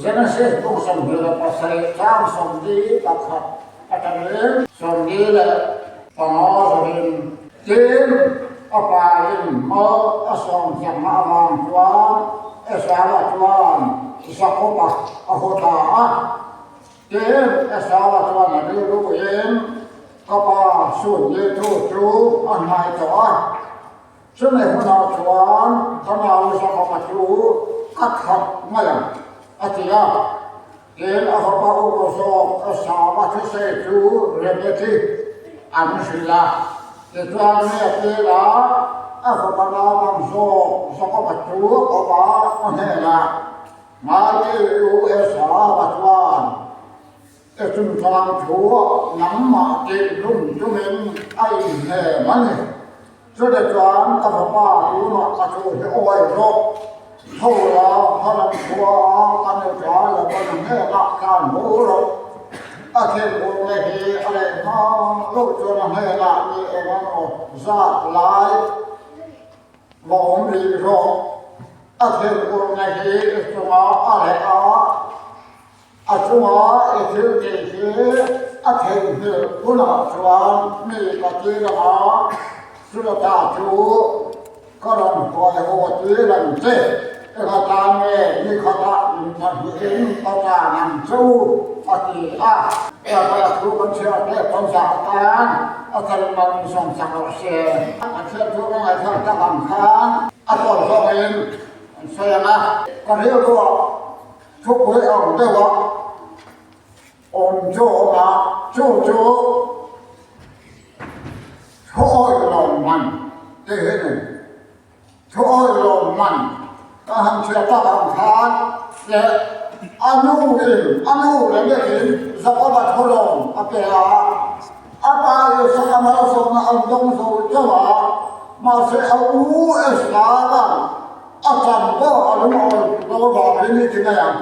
Genesis bung 27 chang 41 atangin 45 zawhin. Tin, a pa in mal a sawm chakna avang chuan Esau-a chuan Jakob-a a haw ta a. Tin, Esau-a chuan a rilruin, Ka pa sun ni tu chu a hnai tawh a. Chumi hunah chuan ka nau Jakob-a chu ka that mai ang, a ti a. Tin, a fapa upa zawk Esau-a thusei chu Rebeki an hrilh a. Tichuan mi a tir a, a fapa naupang zawk Jakob-a chu a kawp a, a hnenah, Ngaite u Esau-a chuan I chungchang thu nangmah tih hlum tumin a inhnem a ni. Chute chuan ka fapa tunah ka thu hi awi rawh. Tho la, Haran khua a ka nuta Labana hnenah khan hmu rawh. A thilhurna hi a leh hma loh chuan a hnenah ni eng emaw zat lai va awm rih rawh. A thilhurna hi i chungah a reh a. A chunga i thil tih hi a theihnghilh hunah chuan mi ka tir ang a, chulata chu ka rawn hruai haw tir ang che. Enga tan nge ni khatah in pahnihin ka tan ang che u? a ti a. Eka thu kan chhiar teh kan zah atan a tel man zawng chak rawh se. A chhiar thu ka ngaihthar tak ang khan a tawn zawngin an sawi ang a. Ka rilruah Thupui ang deuha awm chu a awm a, chu chu thuawih lawmman tih hi a ni. Thuawih lawmman ka han chhiar tak ang khan leh a nu in a nu leh bekin Jakoba thulawm a pe a, a pa Isaka malsawmna an dawng zo chauh a, mahse a u Esaua'n A chan pawh a lungawi lo vangin i ti mai ang.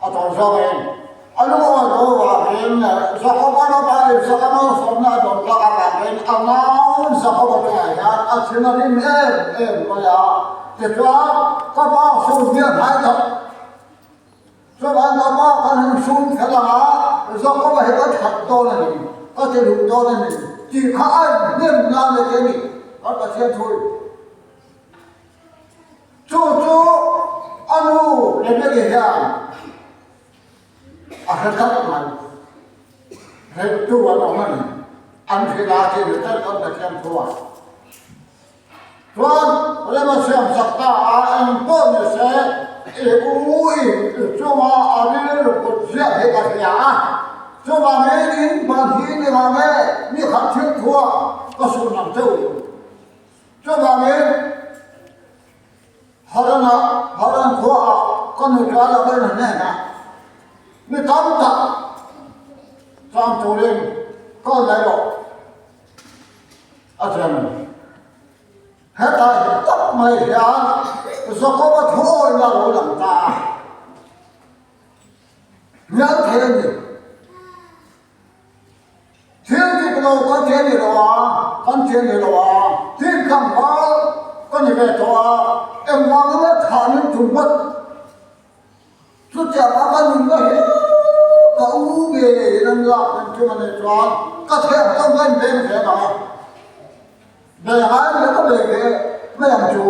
A tawn zawk em? A lungawi lo vangin Jakoba laka Isaka malsawmna a dawn tak avangin a nau Jakoba chungah hian a thin a rim em em mai a. Tichuan, ka pa sun hi a hnai tak. Chuan ka pa kan han sun kher ang a, Jakoba hi ka that dawn a ni, ka ti luh dawn a ni tih kha a inhnem nan a ti a ni, kan Pathian thu in. Chu chu a nu Rebeki hian a hre tlat mai. Hrelhtu an awm a ni. An hrilh a tih ni tlat kan Pathian thu ah. Chuan rem a siam sak ta a, eng pawh ni se i u in i chunga a rilru kut ziah hi ka hria a. Chuvangin in ban hi ni vang e, ni khat thil thu ah ka sun ang che u. Chuvangin, Haran-ah, Haran khuaah ka nuṭa lo en hnenah mi tam tak chang turin kal mai rawh, a ti a ni. Hetlai tak mai hian Jakoba thu awihna a lo lang ta a, hnial thei a ni. Thil dik lo kan ti a ni lo a, kan ti a ni lo a, tin tlangval ka ni ve tawh a, engvang emaw thanin tum ngawt. Chutiang a ka nunna hi ka u ngeiin an lak reng tum a nih chuan ka theh ang chuan ka inveng ve ang a, bei ngai leh ka bei ve mai ang chu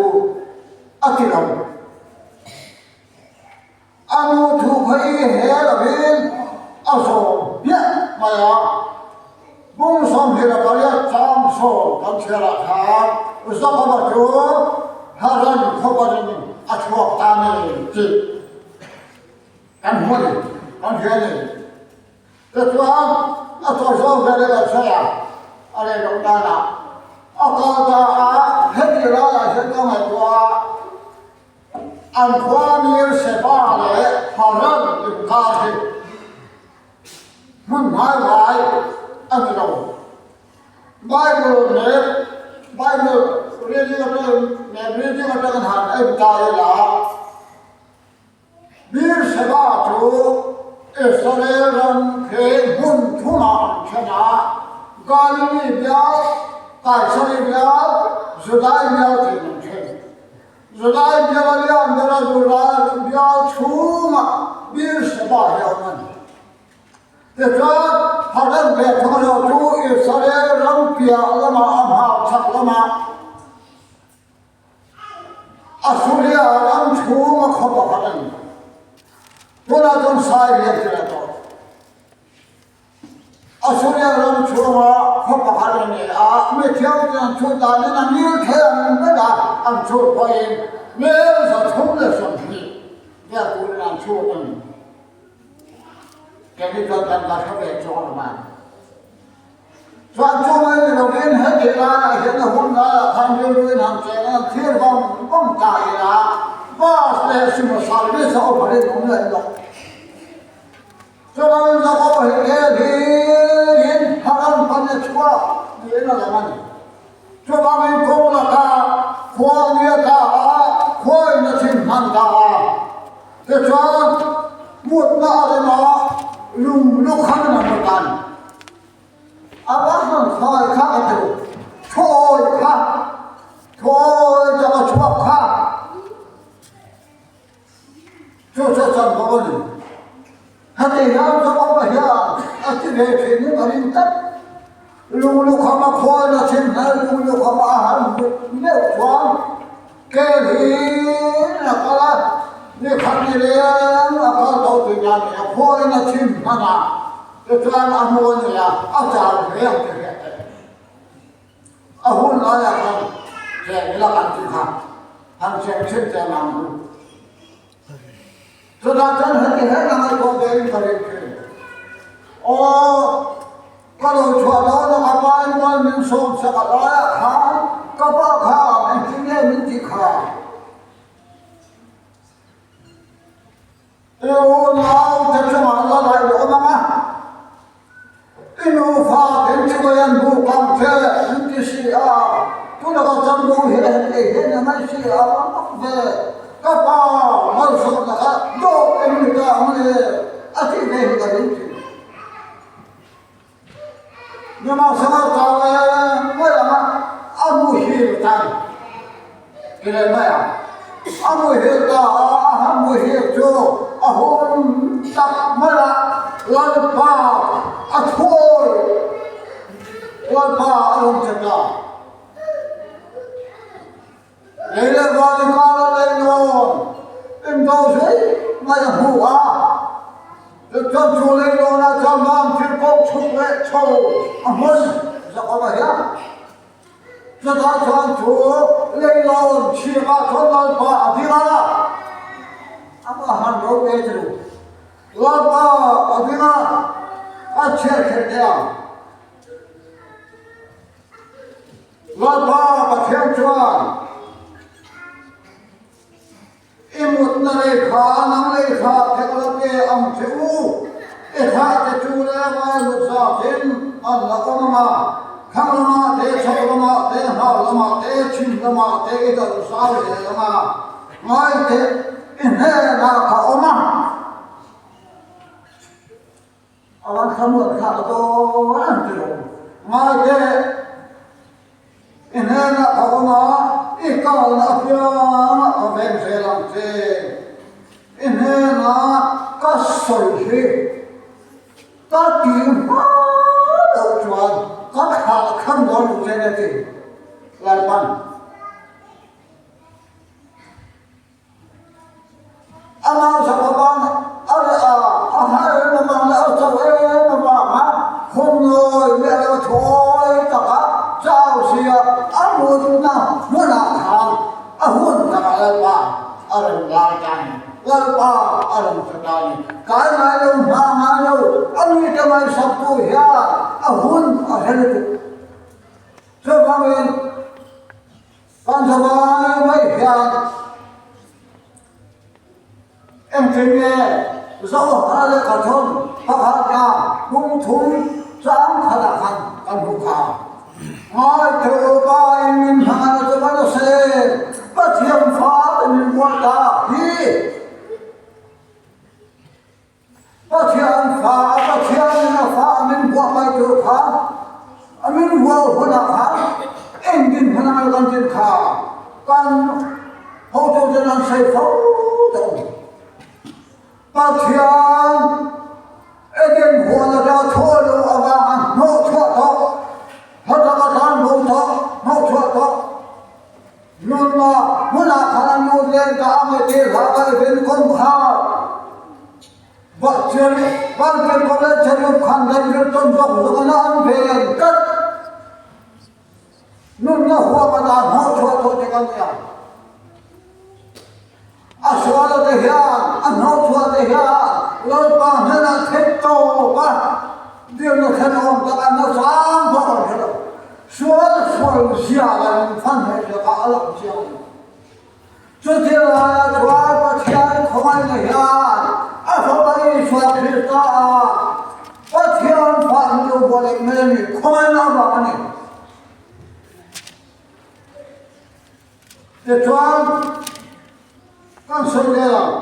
a ti lo. A nu thu kha i he lovin a zawm hmiah mai a, bung 28 chang sawn kan chhiarah khan Jakoba chu Haran khawparin a chhuak ta ni tih kan hmu a ni, kan hria a ni. Tichuan a chaw zawng vel in a sawi a, a rei loh danah a kal ta a, heti laiah hian ka ngaihtuah a, An khua Beersheba leh Haran inkar hi hmun hmaivai a ni lo. Bible leh Bible reading atangin leh reading atangin han en ta ila, Beersheba chu Israel ram khi hmun thumah an then a, Galilee bial, Kaisari bial, Judai bial tiin an then. Judai bial a lian ber a, Judai bial chhungah Beersheba hi a awm a ni. Tichuan, Haran ve thung lo chu Israel ram piah lamah a hmar chhak lamah Asuria ram chhunga khaw pakhat a ni. Tunah chuan Sairian thil a tawh. Asuria ram chhunga khaw pakhat a ni a, mi thiangte an chhut danin a ngil thei ang ber a, an chhut pawhin mel 320 vel turin an chhut a ni. Keini chuan kan la hre ve chuang lo mai. Chuan chu mai ni lovin heti laiah hian a hun laiah khan rilruin han cheng a, thlir vang vang ta ila bus leh sumo service a awm rin awm leh lo. Chuan Jakob hi kel hirin Haran pan a chhuak niin a lang a ni. Chuvangin kawng laka khua nia ta a, khuain a chim hman ta a. Tichuan, mutna a rem a, lung lukhamin a mut an. A va han khai kha a ti lo, thuawi kha, thuawi tak a chhuak kha. Chu chu chan bawk a ni. Heti hian Jakoba hian a ti ve thin in a ring tlat. Lunglukhama khawiin a chim hmel lunglukhama a han mut meuh chuan kel hin a kal a, ni khat ni leng a kal tawh tih dan ni a, khawiin a chim hman a, tichuan a mu a ni a, a chau hle ang tih hriat theih. A hun laiah khan cheng ila kan tih kha han cheng chhin teh ang u. Chutah chuan heti hian a ngaihtuah ve in ka ring thin. Aw, ka lo chhuah dawn a ka pa in mual min sawm sak a laiah khan ka pa kha engtin nge min tih kha? I unau te chungah la laih lawm ang a, i nufa ten chibai an buk ang che an ti si a, tunah ka chanvo hi a heti hian a ngaih si a mak ve, ka pa malsawmna kha dawt em ni ta ang le a tih ve hi ka ring thin. Nimahsela chau em mai ang a, a muhil tan ti leh mai ang. A muhil ta a, a han muhil chu a hun tak mai a, Lalpa a thawi, Lalpa a rawn che ta. Lei leh van inkara leilawn indo zui mai a hmu a, tichuan chu leilawnah chuan van thil pawh chhuk leh chho a hmun Jakoba hian chutah chuan chu leilawn chhipah chuan Lalpa a ding a, amah han ro ve chu Lalpa a ding a, a chhiat kher teh ang. Lalpa Pathian chuan i mutna lei kha nang lei kha thek la pe ang che u, i thlah te chu le vai lut zatin an la awm ang a, thlang lamah te, chhak lamah te, hmar lamah te, chhim lamah te i dal zau zel ang a, ngai teh i hnenah ka awm a. A van thlamuan thlak dawn an ti lo. Ngai teh, i hnenah ka awm a, i kalna apiangah ka veng zel ang che. I hnenah ka sawi hi ka ti hma loh chuan ka thlah khan dawn lo che nia ti Lalpan. Amah Jakoba'n a reh a, a har em avang leh a chauh em avanga khawmnawi leh lo thawi taka chau sia a mutna hmunah khan a hun takah Lalpa a rawn lai ta a ni. Lalpa a rawn hre ta a ni. Kai ngai lo, hma ngai lo, a mite ngaihsaktu hian a hun a hre lutuk. Chuvangin, Kan zavai mai hian engtin nge Zohara leh Khathawm pakhatna lungthum chang khatah khan kan hmuh kha? Ngaithei pa in min hmang a chuan a se, Pathian fate min buat ta hi. Pathian fa a Pathian in a fa a min buah mai tur kha a min hual hunah khan engtin hmun anga kan din kha kan hotu. ten an sawi fo tawh a ni. Pathian Eden huan atanga chhuah loh avanga hnawhchhuah tawh, hlataka tlan bo tawh, hnawhchhuah tawh nunna hmunah khan an lut leh ta ang e tih hla ka Eden kawngkhar Vantirhkoh leh Cherub khan daihzir tawn zawk zawkna an ven tlat. Nunna huam ata hnawhchhuah tawh te kan nia. A suala te hian, a hnawhchhuah te hian Lalpa hnenah theih tawp a, dirna thlen awm tak a nasang pawh kan hre lo. Sual sual zia kan infan hmel zia kha a lang chiang a ni. Chuti laia chuan Pathian khawngaihna hian a Fapa Isua Krista ah Pathian fah min lo buat eng mai a ni, khawngaihna avang a ni. Tichuan, kan sawi vel ang.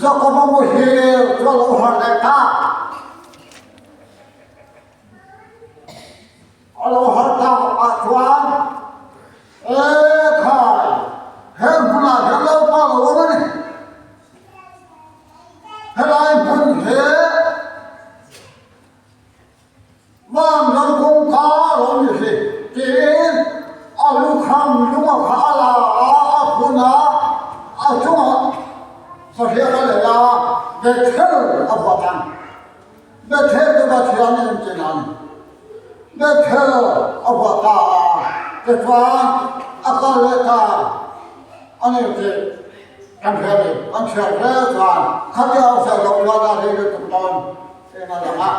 Jakoba muhil chu a lo harh leh ta. A lo harh tak ah chuan, E khai, he hmunah hian Lalpa lo awm a ni. Helai hmun hi Vanram kawngka a lo ni hi tiin a lukham lunga kha a la a, a phun a, a chungah sahriak a leh a, Bethel a vuah ang. Bethel chu Pathian in tin a ni. Bethel a vuah ta a, tichuan a kal leh ta a ni tih kan hria ni. Kan chhiar hle chuan khatia a sawi loh chuan a ri lutuk dawn. Eng a lang a?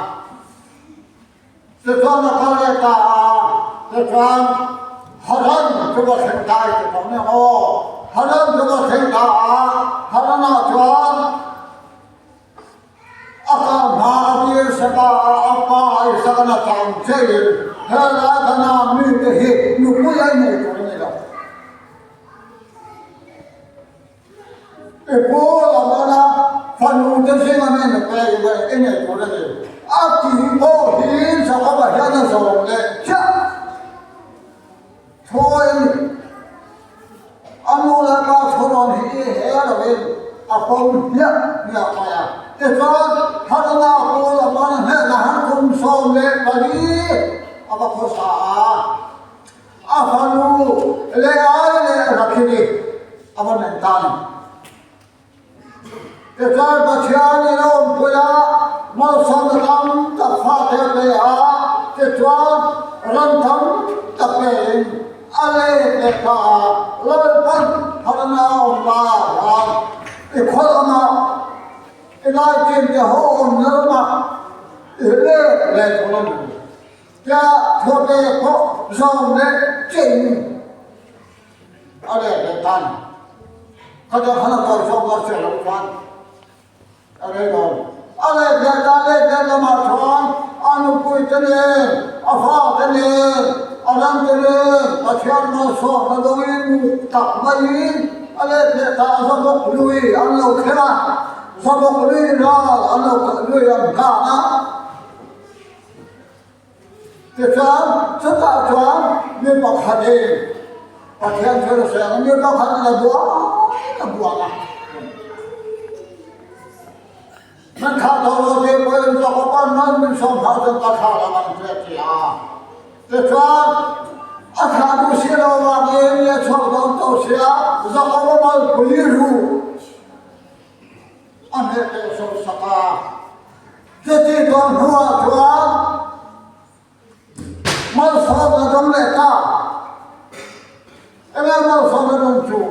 Tichuan a kal leh ta a, tichuan Haran chu va thleng ta i ti tawh nia maw? Haran chu va thleng ta a, Haranah chuan a kal hma a Beersheba a a pa Isakan a chang chein helai Kanaan mite hi nupui a innei tur a ni lo. I pu Lamana fanu te zinga mi nupui a i nei tur a ni. A tih pawh hi Jakoba hian a zawm leh chiah thuai a ni. A nu leh pa thurawn hi i he loin a pawm hmiah hmiah mai a. Tichuan, Harana pu Lamana hnenah han kum 14 a va khawsa a. A fanu Leai leh Rakhili a va men ta a ni. Tichuan Pathian in a awmpui a, malsawmna tam tak fate a pe a, tichuan ran tam tak pein a let leh ta a, Lalpan harna a awm lai hian i khawlh anga i laichin te ho awmna ramah i let leh thung a ni. Tia thuate pawh zawm leh chiahin a let leh ta a ni. Khatia khan a kawi chhuak ngar chiah loh chuan a rei dawn. A let leh ta, let leh lamah chuan a nupuite nen, a fate nen, a ramte nen Pathian malsawmna dawngin muk tak maiin a let leh ta a, Zabawk lui an lo thleng a, Zabawk lui ral an lo lui an kang a. Tichuan, chutah chuan mi pakhatin Pathian thil a sawi ang a, mi pakhatin a buai a buang a. Min thlah tawh lo tih pawhin Jakoba'n man min sawm hma chuan ka thlah lo ang che a ti a. Tichuan, a thlah duh si lo avangin mi a chhuak dawn tawh si a, Jakoba malpui ruh a hmeh teh sawh sak a. Chuti dawn hnuah chuan malsawm a dawng leh ta. Enge malsawm a dawng chu?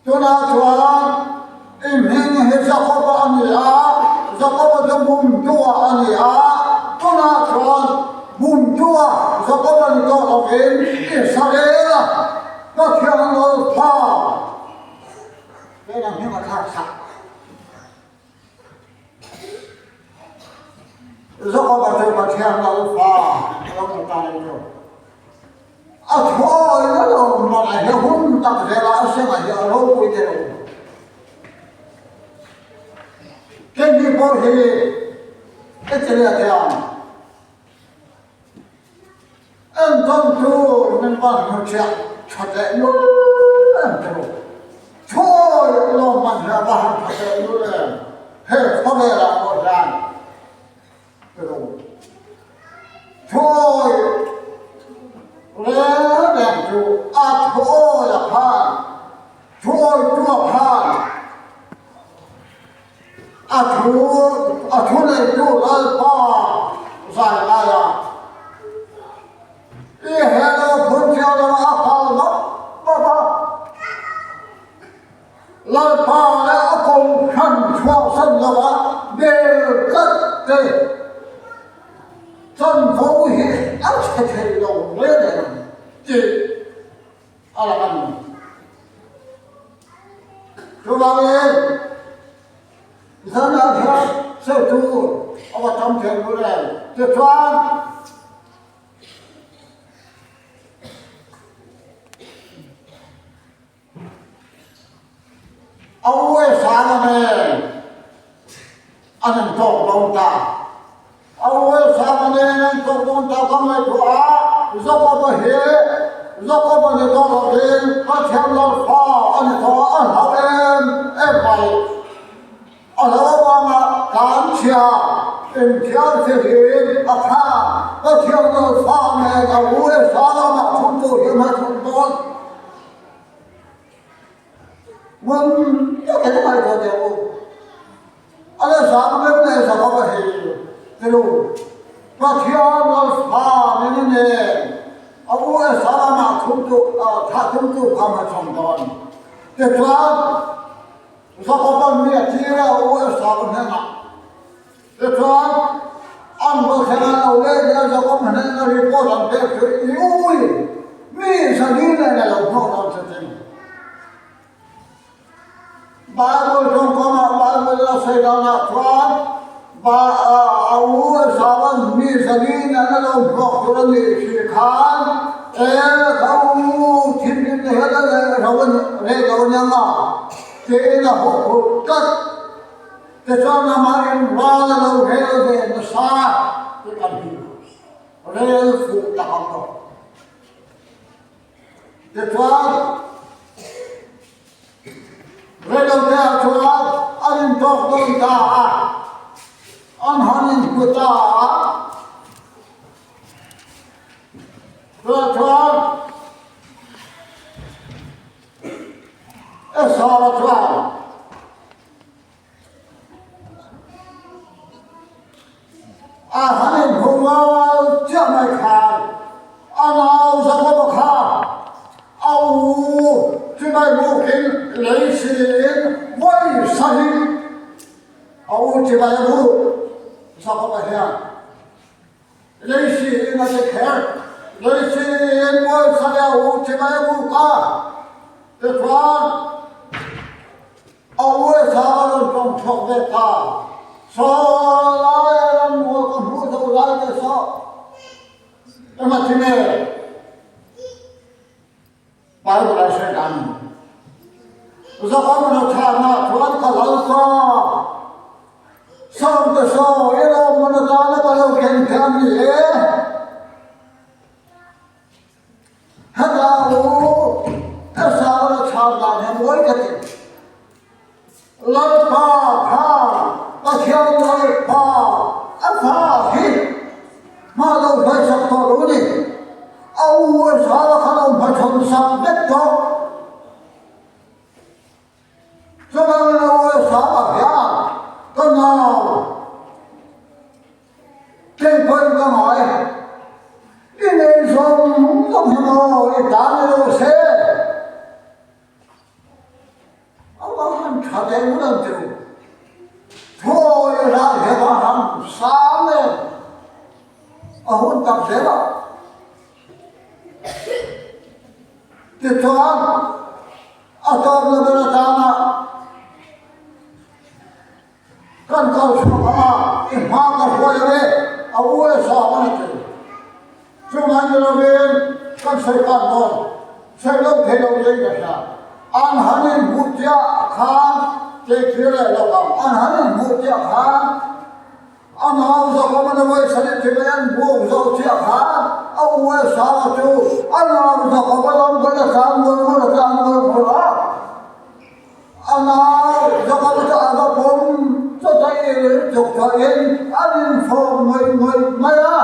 Tunah chuan i hming hi Jakoba a ni a, Jakoba chu bumtua a ni a, tunah chuan bumtua Jakoba ni tawh lovin Israela Pathian Lalpa Heng ang heng a thlak sak. Jakoba chu Pathian Lalpa a lo hmu ta ni chu. A thawi na lo man a he hun tak zela a seng a hi a ropui te lo. Keini pawh hi i ti leh thei ang. Entawn tur min van hnuchhiah tha teh lul em chu. Thuawi lawmman hi a va han tha teh lul em he khawvelah pawh hian ti lo. Thuawi reng reng chu a thuawi a khan thuawi tua khan A thu a thuneitu Lalpa zai laia i helo phunchiau lama a kal map map a, Lalpa leh a kohhran chhuahsan lova bel tlat te chanvo hi a chhe thei lo reng reng tih a lang a ni. Chuvangin, zanah hian sawi tur a va tam thei bur em? Tichuan, a uaisa nen an intawk dawn ta. A uaisa nen an intawk dawn ta ka ngaihtuah a, Jakoba hi Jakoba ni tawh lovin Pathian Lalfa a ni tawh a, a hlau em em mai. A lo avanga tlan chhia inthiarfihlim a khan Pathian Lalfa nen a uaisa lamah thun tur hi a hmachhawn dawn. Ngun takin ngaihtuah teh u. A le sang meuh leh zahawm a hi tilu. Pathian Lalfa nen a nen a USA lamah thumtu thah tumtu kha hmachhawn dawn. Tichuan Jakoban mi a tir a USA ka hnenah. Tichuan an va thleng an lo let leh a Jakob hnena report an pek chu i ui mi zali nen a lo hnawh dawn che tin. Bible tawngkawmah Bible a sawi danah chuan a u Esauan mi zali nen a lo hnawk tur a nih si khan e ka u thinrim na hian a reh lo a reh lo a nia nga tiin a huphurh tlat. Tichuan amahin ral a lo rel ve nasa tih kan hmu. Rel fuh tak ang bawk. Tichuan reilote ah chuan an intawk dawn ta a, an han inhmu ta a. Chutah chuan Esau-a chuan A han inhmu rual chiah mai khan a nau Jakoba kha a u chimai bukin lei siin vawi sahin a u chimai a buk Jakoba hian lei siin a ti kher lei siin vawi sahin a u chimai a buk a tichuan A uaisa a rawn tawng chhuak ve ta. Saw lai a ram mual ka hmuh zo lai te saw eng a thi nge? Bible ah hre dan. Zakhawm lo chhanna chuan ka lal ta. Sawm te saw i lawmman atana ka lo ken che a ni e. Heta u Esau-a chhan dan hi mawi ka ti. Lalpa kha Pathian Lalpa a fa hi hma lo hmaisak tawh lo ni. A u Esau-a kha lo hmachhawn sak vek tawh. Chuvangin a u Esau-a hian ka nau Kei pawhin ka ngai. I nei zawng zawng hi maw i tan ni lo se? A va han tha deuh lo deuh. Thawi ral hi a va han sang em. A hun tak zel a. Tichuan a tawp na ber atana Kan kal chhuak ang a, i hma ka hruai ang e, a USA an a ti. Chumai ni lovin kan sawi kan dawn, sawi lo thei lo in ka hria. An han inhmuh chiah khan. Kei thlir leh lawk ang. An han inhmuh chiah khan a nau zawk awm a vawisarih chibai an buk zawh chiah khan a u Esau-a chu a nau zawk awm a lam kal a tlan ngur ngur a tlan ngur ngur a. A nau zawk awm chu a va pawm chawt a ir chuk thawhin an infawm ngawih ngawih mai a,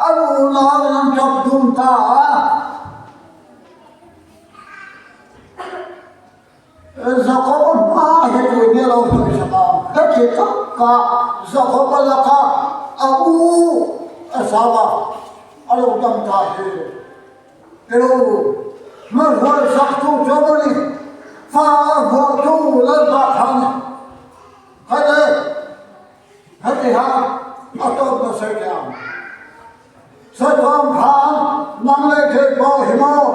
an unauin an tap dun ta a. Jakoba hma hi tui nge lo sawisak ang? Heti taka Jakoba laka a u Esauva a lo dam ta hi ilo hmahruaisak tu chu a ni, fa a vuahtu Lalpa kha a ni. Khaile, heti hian a tawp nasa teh ang. Satan khan nang leh kei pawh hi maw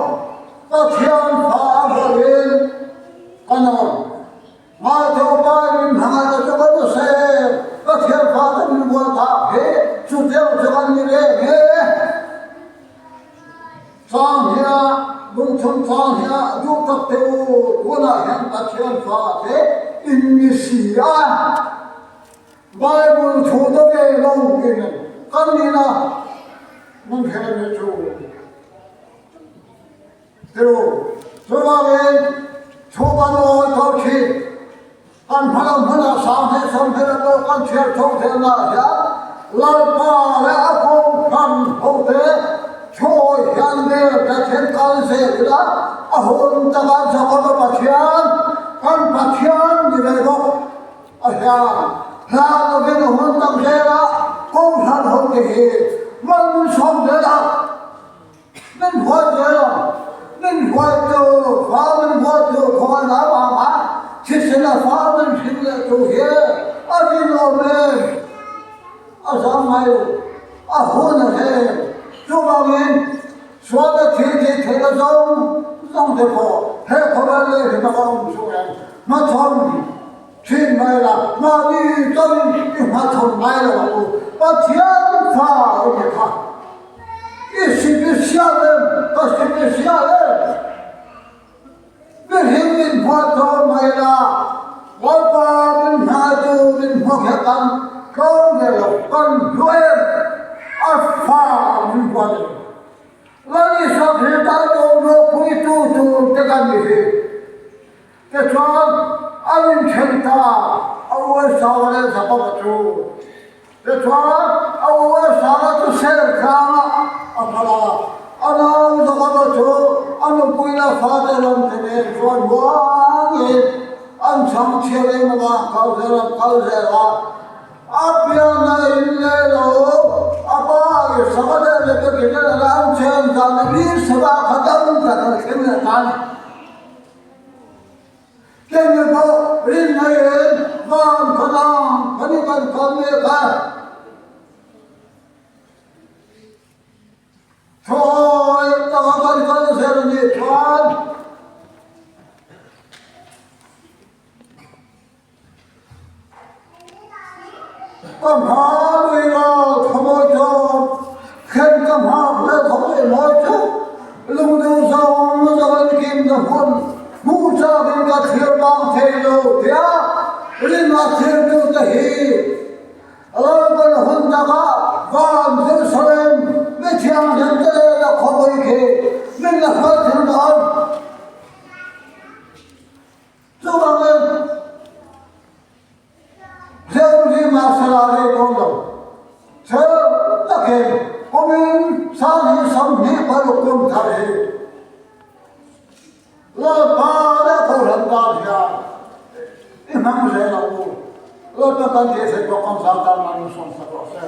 Pathian fa a rualin kan awm. Ngaithawpa in min hmangaih chu kan se, Pathian fa te min bual tak hi chutiang chu kan ni ve nge. Chang hia lungchhung chang hia duh tak te u tunah hian Pathian fa te in ni si a. Bible thu te ve lo in kan nihna nan hre mi chu tiru. Chuvangin thu kan awi tho thin. Kan hmalam hmunah sanghnih sawmhnih le pawh kan chhiar chho theihna hian Lalpa leh a kohhran hote thu awi hian vel te thil kal zel ila a hun takah Jakoba Pathian kan Pathian ni ve bawk. A hlan hlan lovin a hun tak zelah Kohhran hote hi mal min sawm zel a, min huai zel a, min huaitu fa min huaitu khawngaihna avanga thisena fa min hring leh tu hi a rinawm em? A zam ngai lo, a hun a hle. Chuvangin sualna thi tih theihna zawng zawng te pawh he khawvel leh hi baka awm chu em? Hmachhawn Thin mai la, mahni chuan i hmachhawn ngai lo ang u. Pathian fa i ni kha. I sipisial em? Ka sipisial em? Mihring min hmuahchhawn mai la, Lalpa min hnaitu min hmuhkhet ang tlawm ve lo, kan hlu em? A fa min huat em? Lal Isua Krista lo ropui tu tur te kan ni hi. Tichuan, an inthen ta a, a u Esau leh Jakoba chu. Tichuan, a u Esau chu ser tlangah a kal a, a nau Jakoba chu a nupui leh fate lam te nen chuan muangin an chhang chhiar em avang kal zel an kal zel a. A pianna in leh lo, a pa Isaka leh Rebeki te nena an chen dan a ni Sava kha dam tak a thleng leh ta a ni. Keini pawh rinngaiin van khawtlang kan in kan kal mek a. Thawi taka kan kal zel a nih chuan Ka hma lui lo thaw mawi chu thlen ka hma hle thaw leh mawi chu lungduh zawng zawng in kim ka hmun hmuh chak in ka thlir bang thei lo tia rin a thlir tu te hi Lalpan hun takah van Jerusalem mi thianghlim te leh a khawpui khi min la hruai thil dawn. Chuvangin, Zeuzi mahsela rei dawn lo, chhel takin kumin 2026 kum thar hi Lalpa leh Kohhran tan hian i hmang zel ang u. Lalpa kan tih theih bawk ang zan tan nan min sawmsak rawh se.